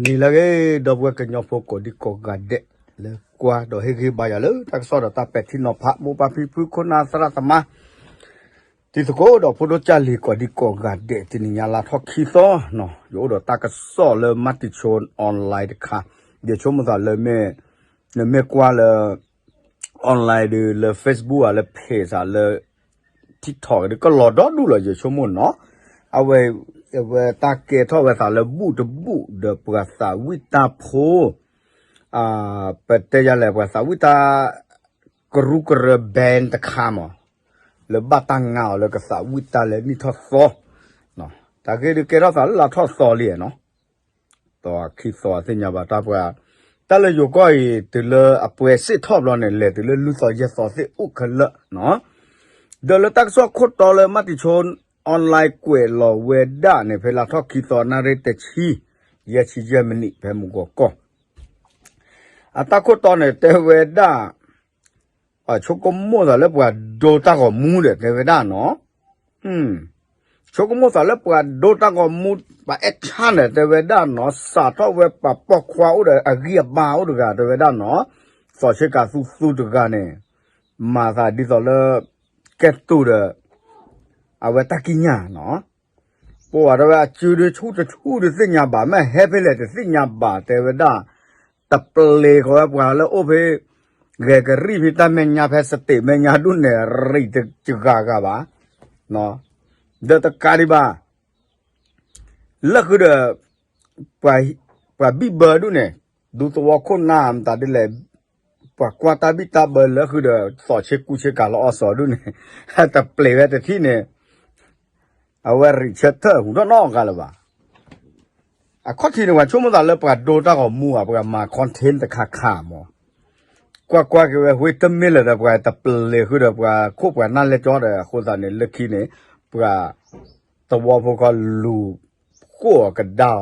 နံၤလၢအဂ့ၤ ဒီပုၢ်ဝဲၢ်ကညီဖိကိးဒံကိးဂၤဒဲး လၢကွၢ်ဒီးဟ့ၣ်ဂံၢ်ဘါယွၤလၢတၢ်ကစီၣ်ဒီးတၢ်ပဲာ်ထံနီၤဖး မိၢ်ပၢ်ဖံဖု ခိၣ်နၢ်သရၣ်သမါ တံၤသကိးဒီးဖိဒိၣ်ကၢ်လံၤကိးဒံကိးဂၤဒဲး တနံၤညါလါထီၣ်ခံသီနီၤ ယအိၣ်ဒီးတၢ်ကစီၣ်လၢ မၤတံၤဆိ online တခါ ယဆိကမိၣ်သးလၢမ့ၢ် နမ့ၢ်ကွၢ်လၢ online ဒီး လၢ Facebook ဧါ လၢ page ဧါ လၢ TikTok ဒီးကလီၤဒီဒူၣ်လီၤ ယဆိကမိၣ်နီၤ အဝဲ အဝဲတၢ်ကဲထီၣ်ဝဲသးလၢဘူၣ်တဘူၣ်ဒီးပှၤသးဝံၣ်တၢ်ဖိ ပတဲယၤလဲၣ် ပှၤသးဝံၣ်တၢ် ကရူၢ်ကရၢ band တခါမး လၢဘၣ်တၢ်ငါအီၤလၢကသးဝံၣ်တၢ်လၢနံၣ်ထီၣ်သီ တၢ်ဂ့ၢ်ဒုးကဲထီၣ်သးလၢလါထီၣ်သီလံနီၤ သီခံသီသ့ၣ်ညါဘၣ်တၢ်ပှၤ တၢ်လၢယိၤကီၢ်အံၤ တုၤလၢအပှဲၤစ့ၢ်ထီၣ်ဘျီန့ၣ် လဲၤတုၤလၢလွံၢ်သီယဲၢ်သီသ့ၣ်အိၣ်ခဲလၢာ်နီၤ ဒီးလၢတၢ်ကစီၣ်ခိၣ်တီလၢ မၤတံၤဆိ online ကွဲးလီၤဝဲဒၣ်န့ၣ် ဖဲလါထီၣ်ခံသီနၣ်ရံၣ်တဆံ ယဲၢ်ဆံယဲၢ်မံးနံး ဖဲမုၢ်ဂီၤကီၢ် အတၢ်ခိၣ်တီန့ၣ် တဲဝဲဒၣ် ဆိကမိၣ်သးလၢပှၤဒိတၢ်ဂီၤမူဒီး တဲဝဲဒၣ်နီၤ ဆိကမိၣ်သးလၢပှၤဒိတၢ်ဂီၤမူ ပှၤအဲၣ်ဆၣ်န့ၣ် တဲဝဲဒၣ်နီၤ စးထီၣ်ဝဲပှၤပိာ်ခွါအိၣ်ဒီးအဂံၢ်အဘါအိၣ်တဂၤ တဲဝဲဒၣ်နီၤ သီဆ့ကၤသူသူတဂၤန့ၣ် မၤသးဒ်သိးလၢ ကဲတူာ်ဒီး အဝဲတၢ်ကံးညာ်နီၤ ပှၤတဲဝဲအစုဒုးဆူၣ်တဆူၣ်ဒုးသ့ၣ်ညါဘၣ် မ့ၢ်ဟဲဖဲလဲၣ်တသ့ၣ်ညါဘၣ် တဲဝဲဒၣ် တပျ့ၤဃီဝဲပှၤလၢအိၣ်ဖဲ ဂဲၤကရံၣ်ဖဲတၢ်မဲာ်ညါဖဲ state မဲာ်ညါဒူၣ်န့ၣ် ရံးတဂၤဂၤဘၣ် ဒီးတကးဒံးဘၣ် လၢဃုာ်ဒီး ပှၤဘံၣ်ဘၢဒူၣ်န့ၣ် ဒူသဝီခိၣ်နၢ်မတၤဒ်လဲၣ် ပှၤကွၢ်တၢ်ဘံၣ်တၢ်ဘၢလၢဃုာ်ဒီး သီးဆ့ကူဆ့ကၤလီၤအီစီၤဒူၣ်န့ၣ် တပျ့ၤဝဲတထံၣ်န့ၣ် အဝဲရံးဆၢထၢၣ်ဟူထီၣ်နီတဂၤလၢၤဘၣ် အခီၣ်ထံးန့ၣ် ပှၤဆိကမိၣ်သးလၢပှၤဒိတၢ်ဂီၤမူဧါ ပှၤမၤ content တခါခါမး ကွၢ်ကွၢ်က့ၤဝဲ ဝ့ၢ်တမ့ၢ်လၢၤဒီး ပှၤတပျ့ၤဃုာ်ဒီး ပှၤခိၣ်ပှၤနၢ်လဲကၠီဒီး အဃိသတးန့ၣ် လၢခံန့ၣ် ပှၤသဝီဖိခီလူၤဃိၣ်အီၤကဒါ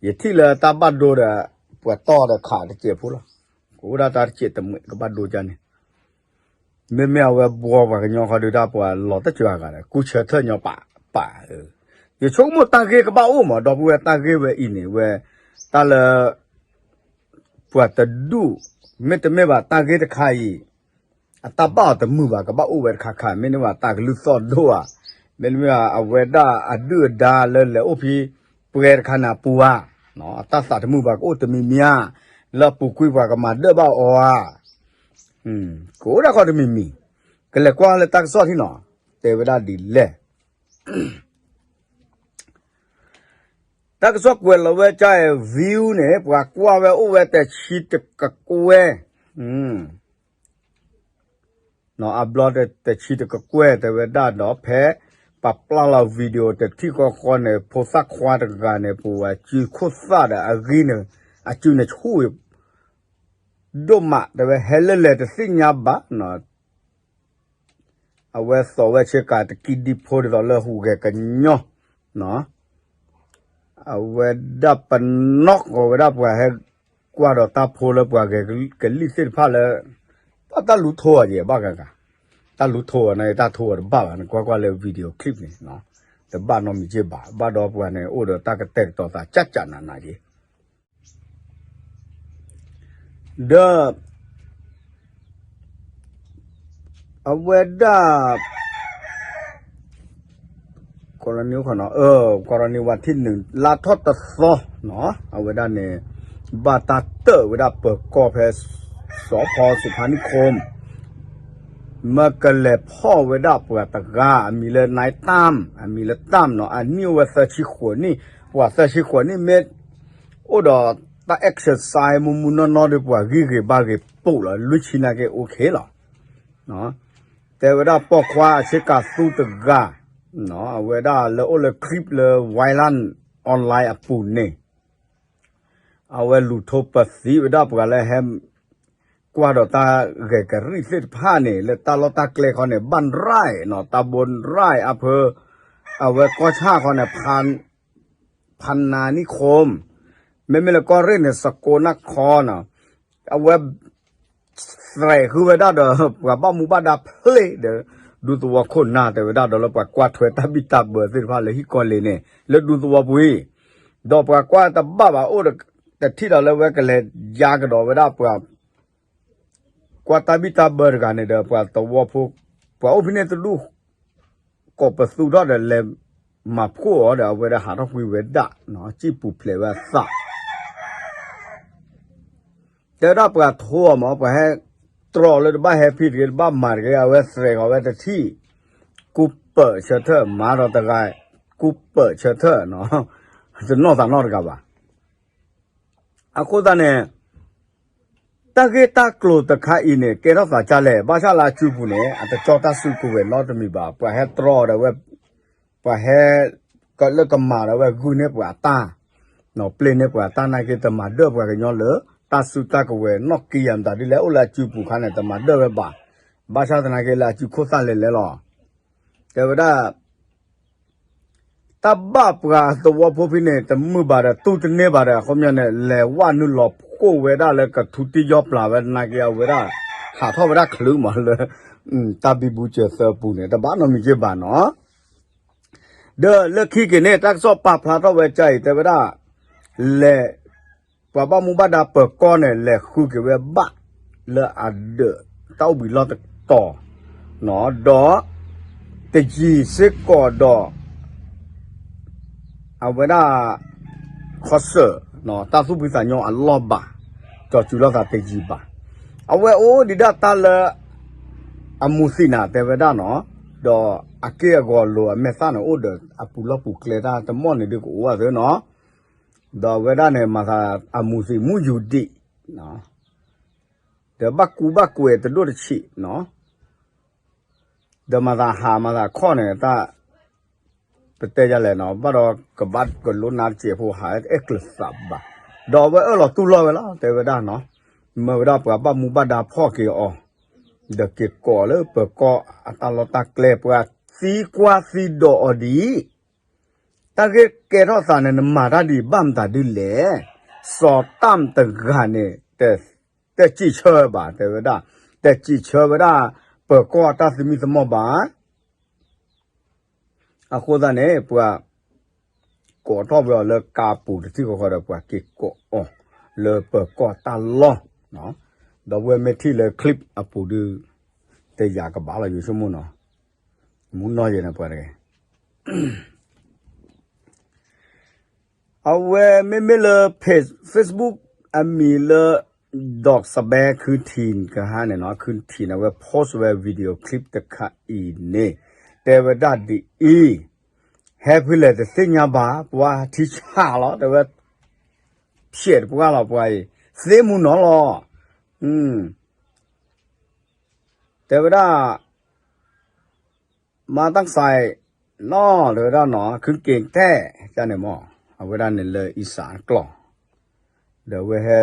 အီၤဒီး ယထံၣ်လၢတၢ်ဘၣ်ဒိဒီး ပှၤတီၢ်ဒီးခးတစဲးဖိလီၤ. ကအိၣ်ဒၣ်တၢ်တစဲးတမှဲးကဘၣ်ဒိကၢ်န့ၣ် မ့မ့ၢ်အဝဲဘှီပှၤကညီဃီဒုးတၢ်ပှၤလီၤတစှၤဂၤဒီး ကူဆၢထၢၣ်ညီပာ်ပာ် ယဆိကမိၣ်တၢ်ဂ့ၢ်ကဘၣ်အိၣ်မး ဒီပုၢ်ဝဲၢ်တၢ်ဂ့ၢ်ဝဲအံၤန့ၣ်ဝဲ တၢ်လၢ ပှၤတဒူၣ် မ့တမ့ၢ်ဘၣ်တၢ်ဂ့ၢ်တခါအံၤ အတၢ်ဘၣ်အီၤတမုာ်ဘၣ် ကဘၣ်အိၣ်ဝဲတခါခါ မ့တမ့ၢ်ဘၣ်တၢ်ကလုၢ်သီၣ်ဒိၣ်ဧါ, မ့တမ့ၢ်ဘၣ်အဝဲဒၣ်အဒုၣ်အဒါလၢလဲၤအိၣ်ဖဲပှဲၤတခါန့ၣ်အပူၤဧါ, အတၢ်သးတမုာ်ဘၣ်ကအိၣ်တမံၤမံၤဧါ, လၢအပူၤကွံာ်ပှၤကမၤဒၢၣ်ဘၣ်အီၤဧါ, ကအိၣ်ဒၣ်ခီတမံၤမံၤ, ကလဲၤကွၢ်လၢတၢ်ကစီၣ်ထံနီၤ, တဲဝဲဒၣ်ဒ်လဲၣ် တၢ်ကစီၣ်ကွဲးလီၤဝဲကၢ် view န့ၣ် ပှၤကွၢ်ဝဲအိၣ်ဝဲတဆံတကကွဲၢ်, အဘျီတဆံတကကွဲၢ် တဲဝဲဒၣ်ဒီး ဖဲပှၤပျၢ်လီၤ video တထံၣ်ဃီဃီန့ၣ် ဖိသၣ်ခွါတဂၤန့ၣ် ပဝဲစုခိၣ်သၣ်ဒီးအဂံၢ်န့ၣ် အစုန့ၣ်ဆူၣ် ဒိၣ်မး တဲဝဲဟဲလၢလဲၣ်တသ့ၣ်ညါဘၣ်, အဝဲသီၣ်ဝဲဆ့ကၤတကံဒံဖိဒ်သိးလၢဟူးဂဲၤကညီ, အဝဲဒၣ်ပနီၣ်ဃီၤဝဲဒၣ်ပှၤဟဲကွၢ်ဒီးတၢ်ဖိလၢပှၤဂဲၤကလံၣ်သ့ၣ်တဖၣ်လၢ ဘၣ်တၢ်လူၤထိးအီၤယဲၢ်ဘၣ်ဂၤဂၤ, တၢ်လူၤထိးအီၤန့ၣ် တၢ်ထိးအီၤတဘၣ်ဘၣ် နကွၢ်ကွၢ်လၢ video clip န့ၣ်, တဘၣ်နီတမံၤက့ဘၣ်, ဘၣ်ဒီးပှၤန့ၣ် အိၣ်ဒီးတၢ်ကတဲာ်ကတီၤသးကၢ်ကၢ်နးနးက့ ဒီး အဝဲဒၣ် ကီၢ်ရနံၤဝါထံၣ်နုာ် လါထီၣ်တသီ, အဝဲဒၣ်န့ၣ် ဘၣ်တၢ်တၢၣ်ဝဲဒၣ်ပၢၤကီၢ်ဖဲ စီၤဖီစူၤဖါနံၣ်ခိၣ် မၢကလဲၤဖီၣ်ဝဲဒၣ်ပှၤတဂၤ အမံၤလၢ နၢၢ်တၢမ်, အမံၤလၢတၢမ်နီၤ, အနံၣ်အိၣ်ဝဲသၢဆံဃိးနံၣ်, ပှၤသၢဆံဃိးနံၣ်မ့ၢ် အိၣ်ဒီးတၢ် exercise မူမူနီၢ်နီၢ်ဒီး ပှၤဂံၢ်ဂ့ၤဘါဂ့ၤပိာ်လီၤ လွံၢ်ဆံနာ်က့ OK လီၤ. တဲဝဲဒၣ်ပိာ်ခွါအဆ့ကၤသူတဂၤ, အဝဲဒၣ်လၢအိၣ်လၢ clip လၢ viral online အပူၤန့ၣ် အဝဲလူၤထိးပသံဝဲဒၣ်ပှၤလၢဟဲ ကွၢ်ဒီးတၢ်ဂဲၤကရံၣ်သ့ၣ်တဖၣ်န့ၣ် လၢတၢ်လီၢ်တၢ်ကျဲခီန့ၣ် ဘၣ်ရၢၢ်နီၤ, တၢ်ဘိရၢၢ်အဖၢ အဝဲကီၢ်ဆၣ်ခီန့ၣ် ဖါနၤနံၣ်ခိၣ်, မ့မ့ၢ်လၢကီၢ်ရ့ၣ်န့ၣ် စကိးနၢ်ခီနီၤ, အဝဲ သဲးဃုဝဲဒၣ်ဒီး ပှၤဘၣ်မူဘၣ်ဒါဖျ့ဒီး ဒူသဝီခိၣ်နၢ်တဲဝဲဒၣ်ဒီးလၢပှၤကွၢ်ထွဲတၢ်ဘံၣ်တၢ်ဘၢသ့ၣ်တဖၣ်လၢဟံၣ်ကီၢ်လ့ၤန့ၣ် လၢဒူသဝီပူၤအံၤ, ဒီးပှၤကွၢ်တဘၣ်ဘၣ်အိၣ်ဒီး တထံၣ်ဒီးလၢဝဲကလဲၤယါကဒီးဝဲဒၣ်ပှၤ ကွၢ်တၢ်ဘံၣ်တၢ်ဘၢတဂၤန့ၣ်ဒီး ပှၤသဝီဖိ ပှၤအိၣ်ဖဲန့ၣ်တဒူၣ် ကိးပသူထီၣ်ဒီးလဲၤမၤဖှိၣ်အီၤဒီး အဝဲဒၣ်ဟးထီၣ်ကွံာ်ဝဲဒၣ် စံၣ်ပူၤဖျဲးဝဲအသး တဲဝဲဒၣ်ပှၤထိအီၤမး ပှၤဟဲတြီလၢတဘၣ်ဟဲဖံးတဂ့ၤ တဘၣ်မၤတဂ့ၤ အဝဲသဲးဃီၤဝဲတထံၣ် ကူပၢၢ်ဆၢထၢၣ် မၤဒီးတဂၤ ကူပၢၢ်ဆၢထၢၣ်နီၤ တနီၢ်သးနီတဂၤဘၣ်. အဃိသတးန့ၣ် တၢ်ဂ့ၢ်တၢ်ကျိၤတခါအံၤန့ၣ် ကဲထီၣ်သးဒ်လဲၣ် ဘၣ်ဆၣ်လၢအစုပူၤန့ၣ် အတကၠီတၢ်စုကဝဲၤနီတမံၤဘၣ် ပှၤဟဲတြီဒီးဝဲ ပှၤဟဲ လၢကမၤဒီးဝဲဂုာ်န့ၢ်ပှၤအတၢ် ပျဲန့ၢ်ပှၤတၢ်နာ်က့ တမၤဒၢၣ်ပှၤကညီလၢ တၢ်စုတၢ်ကဝဲၤနီၣ်ကံယၤမတၤဒ်လဲၣ် အိၣ်လၢအစုပူၤခါန့ၣ် တမၤဒၢၣ်ဝဲဘၣ်. ဘၣ်ဆၣ်သနာ်က့လၢအစုခိၣ်သၣ်လဲၤလဲၤလီၤ. တဲဝဲဒၣ် တၢ်ဘၣ်ပှၤသဝီဖိဖဲန့ၣ် တမုာ်ဘၣ်ဒီးတူၢ်တန့ၢ်ဘၣ်ဒီး အဃိမ့ၢ်န့ၣ် လဲၤဝဲနုာ်လီၤဖှိၣ်ဝဲဒၣ်လၢကထူတံၢ်ယီၢ်ပျၢ်ဝဲသနာ်က့ အဝဲဒၣ် ဟးထီၣ်ဝဲဒၣ်ချုးမးလၢ တၢ်ဘံဘူစၢၤသၢပူၤန့ၣ် တဘၣ်နီတမံၤက့ဘၣ်နီၤ. ဒီးလၢခံက့ၤန့ၣ် တၢ်ကစီၣ်ပာ်ဖျါထီၣ်ဝဲဒ်အံၤ တဲဝဲဒၣ် လဲၤ ပှၤဘၣ်မူဘၣ်ဒါပၢၤကီၢ်န့ၣ် လဲၤဃုက့ၤဝဲဘၣ် လၢအဒၢးတၢ်အိၣ်ဘှံးလီၢ်တတီၤ ဒီး တယံာ်စ့ၢ်ကီးဒီး အဝဲဒၣ် ခီစၢၣ် တၢ်သူၣ်ဖှံသးညီအလီၢ်ဘၣ် ကၠီၤစူၤလိာ်သးတယံာ်ဘၣ်. အဝဲအိၣ်ဒံးဒၣ်တၢ်လၢ အမူၤသံးနၤတဲဝဲဒၣ်နီၤ, ဒီးအက့ၢ်အဂီၤလိၤအမဲာ်သၣ်န့ၣ် အိၣ်ဒီးအပူၤလီၢ်ပူၤကျဲတၢ်တမီၢ်န့ၣ်ဒုးကအိၣ်ဝဲသ့နီၤ, ဒီးအဝဲဒၣ်န့ၣ် မၤသးအမူၤသံးမူယူၤဒံး ဒီးဘၣ်ကူဘၣ်ကွဲးတဒိၣ်တဆံးနီၤ, ဒီးမၤသးဟးမၤသးခီၣ်န့ၣ် တၢ် ပတဲယလဲၣ်နီၤ, ဘၣ်ဒီးကဘၣ်ကလိနါတစဲးဖိဟးအဲၣ်ကျၢၤသးဘၣ်, ဒီးအဝဲအၢၣ်လီၤတူၢ်လိာ်ဝဲလီၤ တဲဝဲဒၣ်နီၤ, မၢဝဲဒၣ်ပှၤဘၣ်မူဘၣ်ဒါဖီၣ်က့ၤအီၤ, ဒီးက့ၤကိးလၢပၢၤကီၢ်အတၢ်လီၢ်တၢ်ကျဲ ပှၤသံကွၢ်သံဒိးအီၤဒ်အံၤ, တၢ်ဂ့ၢ်ကဲထီၣ်သးန့ၣ် နမၤတၢ်ဒ်အံၤဘၣ်မတၤဒ်လဲၣ်, စီၤတၢ်တဂၤန့ၣ် တစံးဆၢဘၣ် တဲဝဲဒၣ်, တစံးဆၢဝဲဒၣ် ပၢၤကီၢ်အတၢ်သမံသမိးဘၣ် အဃိသတးန့ၣ် ပှၤကိးထီၣ်ဝဲအီၤလၢကါပူၤတထံၣ်ဃီဃီဒီး ပှၤက့ၤကိးအီၤလၢပၢၤကီၢ်တၢ်လီၢ်, ဒီးဝဲမ့ၢ်ထံၣ်လၢ clip အပူၤဒုး တယာ်ကဘၣ်လီၤ ယဆိကမိၣ်နီၤ, မူနီၢ်ယဲၢ်န့ၣ်ပှၤတဂၤ အဝဲမ့မ့ၢ်လၢ page Facebook အမံၤလၢ ဒီးစဘဲခုထံးကဟါန့ၣ်နီၤ, ခုထံးန့ၣ် အဝဲ post ဝဲ video clip တခါအံၤန့ၣ် တဲဝဲဒၣ်ဒ်အံၤ, ဟဲဖဲလဲၣ်တသ့ၣ်ညါဘၣ် ပှၤထံဆးလီၤ တဲဝဲ, ဖျဲးတပှၢ်လီၤပှၤအံၤ, သ့မူနီၤလီၤ, တဲဝဲဒၣ် မၤတၢ်ကစၢ်နီၤ တဲဝဲဒၣ်နီၤ ခုက့ၤတဲ ကန့ၣ်မး အဝဲဒၣ်န့ၣ်လၢအံစးကျီၢ်, ဒီးအဝဲဟဲ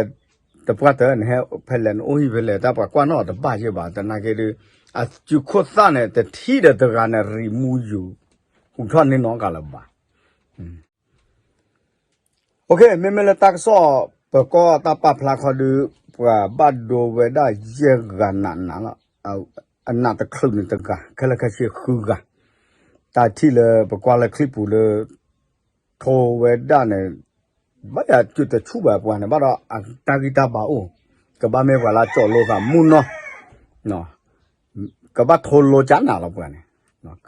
တပှၢ်တၢၢ်န့ၣ် ဟဲဖဲလဲၣ်နအိၣ်ဟံၣ်ဖဲလဲၣ် တၢ်ပှၤကွၢ်နီၣ်တဘၣ်ယဲၢ်ဘၣ် သနာ်က့ဒုး အစုခိၣ်သၣ်န့ၣ် တထံၣ်ဒီးတဂၤန့ၣ် ရံးမူယူၤ ဟူးထီၣ်န့ၢ်နီတဂၤလၢၤဘၣ် မ့မ့ၢ်လၢတၢ်ကစီၣ် ပၢၤကီၢ်တၢ်ပာ်ဖျါခီဒုး ပှၤဘၣ်ဒိဝဲဒၣ်ယဲၢ်ဂၤနးနးလီၤ, အနးတချုးန့ၣ်တဂၤ ခဲလၢာ်ခဲဆ့ဃုဂၤ, တၢ်ထံၣ်လၢပကွၢ်လၢ clip ပူၤလၢ ထိဝဲဒၣ်န့ၣ် ဘၣ်ယၤတဆူၣ်ဘၣ်ပှၤန့ၣ် ဘၣ်ဒီးအတၢ်ဂံၢ်တၢ်ဘါအိၣ်, ကဘၣ်မ့ၢ်ပှၤလၢကၠီၣ်လိသးမုၢ်နီၢ် ကဘၣ်ထိလိကနးလီၤပှၤန့ၣ်,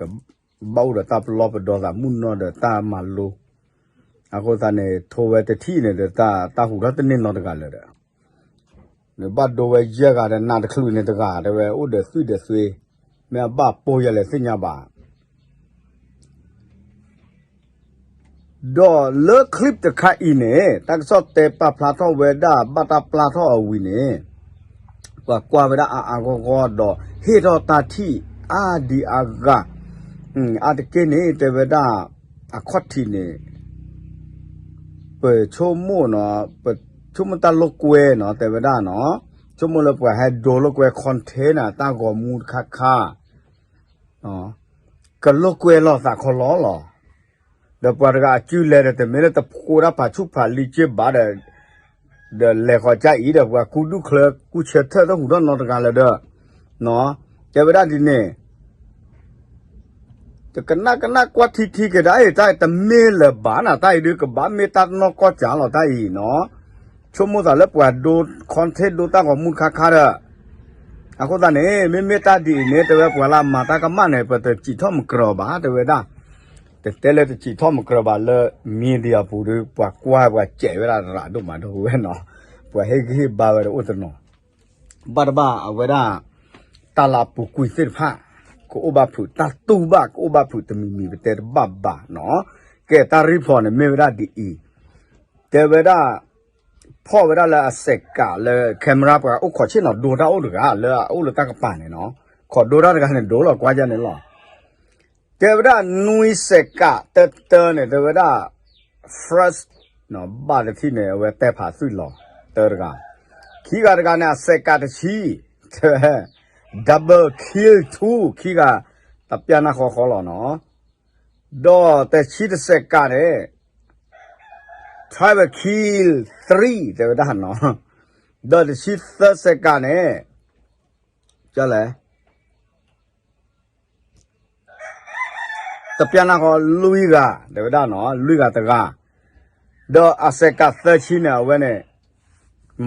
ကဘၣ်အိၣ်ဒီးတၢ်ပလီၢ်ပဒီသးမုၢ်နီၢ်ဒီးတၢ်မၤလိ, အဃိသတးန့ၣ် ထိဝဲတထံၣ်န့ၣ်ဒီး တၢ်ဟူးထီၣ်တန့ၢ်နီတဂၤလၢၤဒီး, နဘၣ်ဒိဝဲယဲၢ်ဂၤဒီးနးတချုးန့ၣ်တဂၤ တဲဝဲအိၣ်ဒီးသွံၣ်ဒီးသွ့, မ့ၢ်အဘၣ်ပိာ်ယၤလဲၣ်သ့ၣ်ညါဘၣ် ဒီးလၢ clip တခါအံၤန့ၣ် တၢ်ကစီၣ်တဲပာ်ဖျါထီၣ်ဝဲဒၣ် ဘၣ်တၢ်ပျၢ်ထီၣ်အဝံၤန့ၣ် ပှၤကွၢ်ဝဲဒၣ်အါအါဂီၢ်ဂီၢ်ဒီး ဟ့ၣ်ထီၣ်တၢ်ထံၣ်အါဒံးအါဂၤ, အါတက့ၢ်န့ၣ် တဲဝဲဒၣ် အခီၣ်ထံးန့ၣ် ပဆိကမိၣ်နီၤ, ပဆိကမိၣ်တၢ်လိာ်ကွဲနီၤ တဲဝဲဒၣ်နီၤ, ဆိကမိၣ်လၢပှၤဟဲဒိလိာ်ကွဲ container တၢ်ဂီၤမူတခါခါ ကလိာ်ကွဲလီၤသးခီလီၤလီၤ, ဒီးပှၤတဂၤအစုလဲၤဒီး တမ့ၢ်လၢတဖိးတၢ်ဖးဆူၣ်ဖးလံာ်က့ဘၣ်ဒီး, ဒီးလဲၤဃီၤကၢ်အံၤဒီး ပှၤကူဒူၣ်ချၢကူဆၢထၢၣ်တဟူးထီၣ်နီတဂၤလၢၤဒီး, တဲဝဲဒၣ်ဒ်န့ၣ် တကနၣ်ကနၣ်ကွၢ်ထံထံက့ၤဒၣ်အံၤ တၢ်အံၤတမ့ၢ်လၢၤဘၣ်နၤ တၢ်အံၤဒုးကဘၣ်မ့ၢ်တၢ်နီၢ်ကီၢ်စၢ်လီၤ တၢ်အံၤနီၤ. ဆိကမိၣ်သးလၢပှၤဒိ content ဒိတၢ်ဂီၤမူတခါခါဒီး အဃိသတးန့ၣ် မ့မ့ၢ်တၢ်ဒ်အံၤန့ၣ် တဲဝဲပှၤလၢအမၤတၢ်ကမၣ်န့ၣ် ပတစံးထီၣ်မကြၢးဘၣ် တဲဝဲဒၣ်. တတဲလၢတစံးထီၣ်မကြၢးဘၣ်လၢ media ပူၤဒီး ပှၤကွၢ်ပှၤစဲးဝဲဒၣ်ရးဒိၣ်မးဒိၣ်ဝဲနီၤ, ပှၤဟ့ၣ်ဂံၢ်ဟ့ၣ်ဘါဝဲဒီးအိၣ်တနီၤ ဘၣ်တဘၣ်အဝဲဒၣ် တၢ်လၢအပူၤကွံာ်သ့ၣ်တဖၣ် ကအိၣ်ဘၣ်ဖုး တၢ်တူၢ်ဘၣ်ကအိၣ်ဘၣ်ဖုးတမံၤမံၤ ပတဲတဘၣ်ဘၣ်နီၤ. ကဲတၢ် report န့ၣ် မ့ၢ်ဝဲဒၣ်ဒ်အံၤ, တဲဝဲဒၣ် ဖီၣ်ဝဲဒၣ်လၢအစဲးကးလၢ camera ပှၤအိၣ်ခိးဆ့ၣ်နီၤ ဒိတၢ်အိၣ်တဂၤ လၢအအိၣ်လၢတၢ်ကပၤန့ၣ်နီၤ, ခိးဒိတၢ်တဂၤန့ၣ် ဒိလီၤကွၢ်ယါန့ၣ်လီၤ. တဲဝဲဒၣ်နွံစဲးကးတၢတၢန့ၣ် တဲဝဲဒၣ် first ဘၣ်တထံၣ်န့ၣ် အဝဲတဲဖးသွံၣ်လီၤ တၢတဂၤ, ခံဂၤတဂၤန့ၣ် အစဲးကးတဆံ, တဲဝဲ double kill two ခံဂၤ တပျၢ်နၢ်ဃီဃီလီၤနီၤ, ဒီးတဆံတစဲးကးန့ၣ် triple kill three တဲဝဲဒၣ်နီၤ, ဒီးတဆံသၢစဲးကးန့ၣ် ကလဲၣ် တပျၢ်နၢ်ဃီလွံၢ်ဂၤ တဲဝဲဒၣ်နီၤ လွံၢ်ဂၤတဂၤ, ဒီးအစဲးကးသၢဆံန့ၣ် အဝဲန့ၣ်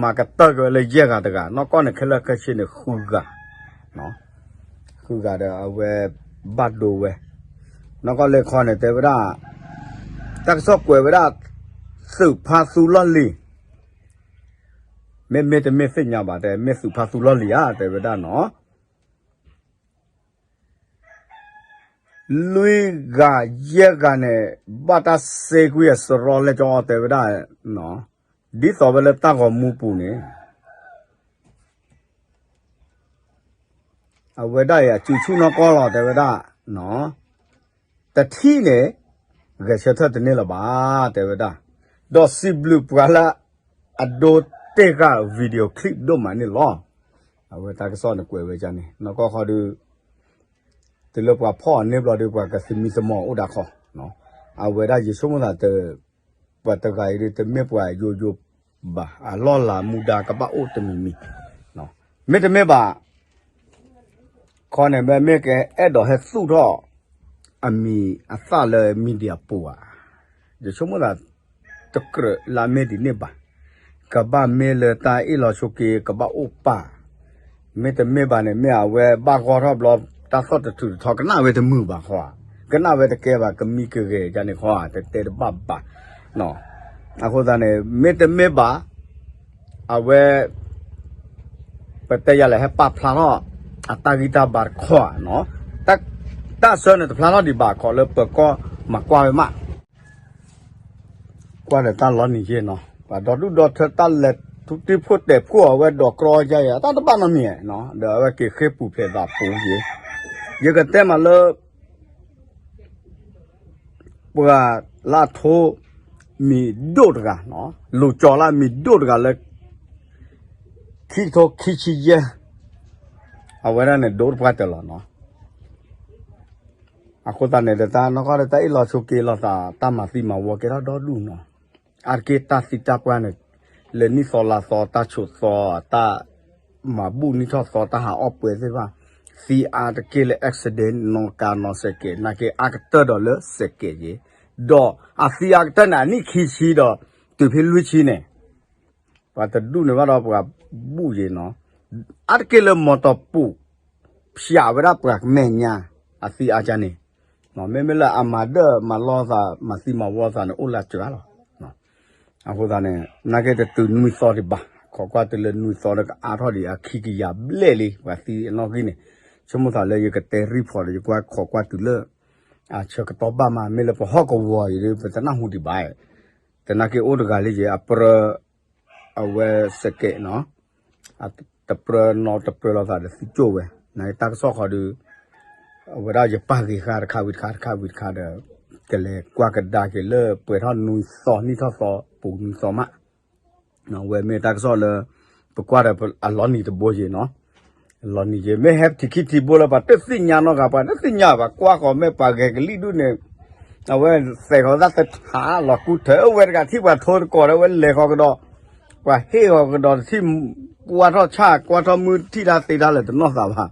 မၤကတၢၢ်က့ၤဝဲလၢယဲၢ်ဂၤတဂၤ, နီၢ်ကီၢ်န့ၣ်ခဲလၢာ်ခဲဆ့န့ၣ် ဃုဂၤ, ဃုဂၤဒီးအဝဲ ဘၣ်ဒိဝဲ, နီၢ်ကီၢ်လၢခီန့ၣ် တဲဝဲဒၣ် တၢ်ကစီၣ်ကွဲးဝဲဒၣ် သုးဖါသူလီၢ်လံၤ မ့မ့ၢ်တမ့ၢ်သ့ၣ်ညါဘၣ် တဲ မ့ၢ်သုးဖါသူလီၢ်လံၤဧါ တဲဝဲဒၣ်နီၤ, လွံၢ်ဂၤယဲၢ်ဂၤန့ၣ် ဘၣ်တၢ်စ့ကွံာ်အစရီလဲကၠီ တဲဝဲဒၣ်, ဒ်သိးဝဲလၢတၢ်ဂီၤမူပူၤန့ၣ် အဝဲဒၣ်အံၤအစုဆူၣ်နီၢ်ကီၢ်လီၤ တဲဝဲဒၣ်, တထံၣ်န့ၣ် ဂဲၤဆၢထၢၣ်တန့ၢ်လၢၤဘၣ် တဲဝဲဒၣ်, ဒီးစံးဘျုးပှၤလၢအဒိတ့ၢ်ဃာ် video clip ဒိၣ်မးန့ၣ်လီၤ. အဝဲတၢ်ကစီၣ်န့ၣ်ကွဲးဝဲဒ်န့ၣ် နီၢ်ကီၢ်ခီဒီး တုၤလၢပှၤဖီၣ်အီၤန့ၢ်ဘျီဒီး ပှၤကသမံသမိးအိၣ်ဒၣ်ခီ, အဝဲဒၣ်ယဆိကမိၣ်သးတ ပှၤတဂၤအံၤဒ်တမ့ၢ်ပှၤယိယိဘၣ် အလီၢ်လၤမူဒါကဘၣ်အိၣ်တမံၤမံၤ, မ့တမ့ၢ်ဘၣ် ခီန့ၣ် မ့မ့ၢ်ကအဲၣ်ဒိးဟဲသူၣ်ထီၣ် အမံၤအသၣ်လၢ media ပူၤဧါ, ယဆိကမိၣ်သး တကြၢးလၢအမ့ၢ်ဒ်န့ၣ်ဘၣ်, ကဘၣ်မ့ၢ်လၢတၢ်အ့ၣ်လိာ်ဆိးက့ကဘၣ်အိၣ်ပာ်, မ့တမ့ၢ်ဘၣ်န့ၣ် မ့ၢ်အဝဲဘၣ်ဂီၢ်ထီၣ်ဘျီ တၢ်သီၣ်တထုးတထီ ကနၣ်ဝဲတမုာ်ဘၣ်ဃီဧါ, ကနၣ်ဝဲတကဲဘၣ် ကမံကဂဲၤဒ်န့ၣ်ဃီဧါ တတဲတဘၣ်ဘၣ် အဃိသတးန့ၣ် မ့တမ့ၢ်ဘၣ် အဝဲ ပတဲယၤလဲၣ် ဟဲပာ်ဖျါထီၣ် အတၢ်ဂံၢ်တၢ်ဘါတခီဧါနီၤ, တၢ်ဆၢန့ၣ်တဖျါထီၣ်ဒံးဘၣ် ခီလၢပၢၤကီၢ်မၤကွၢ်ဝဲမး, ကွၢ်ဒီးတၢ်လီၤနံၤယ့ၢ်နီၤ ပှၤဒီဒူၣ်ဒီထၢတၢ်လဲၤထူတံၢ်ဖိတဲာ်ဖှိၣ်အဝဲဒိးကြီယါအံၤ အတၢ်တဘၣ်နီတမံၤနီၤ ဒီးအဝဲက့ၤဃ့ၢ်ပူၤဖျဲးသးပူၤယ့ၢ်, ယကတဲမးလၢ ပှၤလၢအထိ မံၤဒိၣ်တဂၤနီၤ, လူၤကၠီၤလၢအမံၤဒိၣ်တဂၤလၢ ခံကထိခံဆံယဲၢ်, အဝဲဒၣ်န့ၣ်ဒိၣ်တပှၢ်တၢၢ်လီၤနီၤ. အဃိသတးန့ၣ်ဒီး တၢ်နီၢ်ကီၢ်ဒီးတၢ်အ့ၣ်လိာ်ဆိးက့လိာ်သး တၢ်မၤသံမၤဝီကဲထီၣ်ဒီဒူၣ်နီၤ, အါတက့ၢ်တၢ်သံတၢ်ပှၢ်န့ၣ် လၢနံၣ်သီလါသီ တၢ်ဆိးသီ တၢ် မၤဘူၣ်နံၣ်ထီၣ်သီ တၢ်ဟးအီၣ်ပှဲၤသ့ၣ်တဖၣ်, သံအါတက့ၢ်လၢ accident နီၢ်ကါနီၢ်စဲးကဲး နာ်က့အါကတၢၢ်ဒီးလၢစဲးကဲးယ့ၢ်, ဒီးအသံအါကတၢၢ်န့ၣ် အနံၣ်ခံဆံဒီး တုၤဖဲလွံၢ်ဆံန့ၣ် ပှၤတဒူၣ်န့ၣ်ဘၣ်ဒီးပှၤဘူၣ်ယ့ၢ်နီၤ, အါတက့ၢ်လၢမီတီပူၤ ဖျးဝဲဒၣ်ပှၤကမဲာ်ညါ အသံအါကါန့ၣ် မ့မ့ၢ်လၢအမၤဒၢၣ်မၤလီသး မၤသံမၤဝီသးန့ၣ် အိၣ်လၢစှၤလီၤ. အဃိသတးန့ၣ် နာ်က့တတုၤနွံသီဒံးဘၣ်, ခိးကွၢ်တုၤလၢနွံသီဒီးကအါထီၣ်ဒံး အခံကယၤဘျဲၣ်လံ ပှၤသံအနီၣ်ဂံၢ်န့ၣ်, ဆိကမိၣ်သးလၢယကတဲ report ဒီး ယကွၢ်ခိးကွၢ်တုၤလၢ အဆၢကတီၢ်ဘၣ်မး မ့ၢ်လၢပဟီၣ်ကဝီၤအံၤဒီး ပတနၢ်ဟူဒံးဘၣ်, သနာ်က့အိၣ်တဂၤလံယ့ၢ် အပြၢ အဝဲစဲးကဲးနီၤ, တပြၢနီတပြၢလိာ်သးဒီးသံကၠိၣ်ဝဲ, နတၢ်ကစီၣ်ဃီဒီး အဝဲဒၣ်ယပာ်ဂ့ၤဃာ်တခါဝံၤတခါ တခါဝံၤတခါဒီး ကလဲၤကွၢ်ကဒါက့ၤလၢပှဲၤထီၣ်နွံသီနံၣ်ထီၣ်သီ ပူၤနွံသီမး, ဝဲမ့ၢ်တၢ်ကစီၣ်လၢ ပကွၢ်ဒီးအလီၤနံၤတဘိယ့ၢ်နီၤ, လီၤနံၤယ့ၢ် မ့ၢ်ဟဲထံၣ်ခံထံၣ်ဘိလၢပှၤတသ့ၣ်ညါနီတဂၤ ပှၤတသ့ၣ်ညါဘၣ် ကွၢ်ဃီမ့ၢ်ပှၤဂဲၤကလံၣ်ဒူၣ်န့ၣ် အဝဲသဲးဃီတၢ်သထးလီၤကူထၢ ဝဲတဂၤထံၣ်ပှၤထိသကိးဒီး ဝဲလဲၤဃီကဒီး, ပှၤဟ့ၣ်ဃီကဒီးတထံၣ်, ကွၢ်ထီၣ်ဆၣ် ကွၢ်ထီၣ်မုၢ်ထံၣ်တၢ်သ့တၢ်လၢာ်တနီၢ်သးဘၣ်,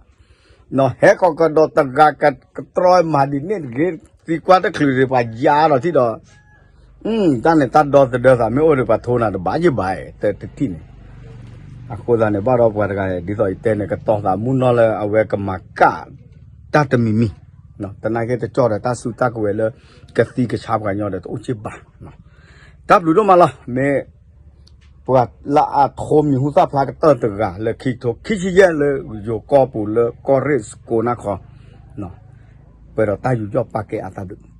ဟဲကီးကဒီးတဂၤကတြီမၤဒ်န့ၣ်တဂ့ၤ, သံကွၢ်တချုးဒံးပှၤယါဒီးထံၣ်ဒီး, တၢ်န့ၣ်တၢ်ဒီသဒၢသးမ့ၢ်အိၣ်ဒီးပှၤထိနၤတဘၣ်ယဘၣ်, တထံၣ်န့ၣ်, အဃိသတးန့ၣ် ဘၣ်ဒီးပှၤတဂၤန့ၣ် ဒ်သိးယတဲန့ၣ် ကတီၤသးမူနီၢ်လၢအဝဲကမၤကၣ်တၢ်တမံၤမံၤ, တနာ်က့ၤတကၠီၣ်ဒီးတၢ်စုတၢ်ကဝဲၤလၢ ကသံကဆါပှၤကညီဒီးတအိၣ်က့ၤဘၣ်. တၢ်ဘျုးဒိၣ်မးလီၤ. မ့ၢ်ပှၤလၢအထိးမံၤဟူသၣ်ဖျါကတၢၢ်တဂၤလၢခံကထိခံဆံယဲၢ်လၢယိၤကီၢ်ပူၤလၢ ကီၢ်ရ့ၣ်စကိးနၢ်ခီ, ပှဲၤဒီးတၢ်ယူးယီၣ်ပာ်ကဲအသးဒုး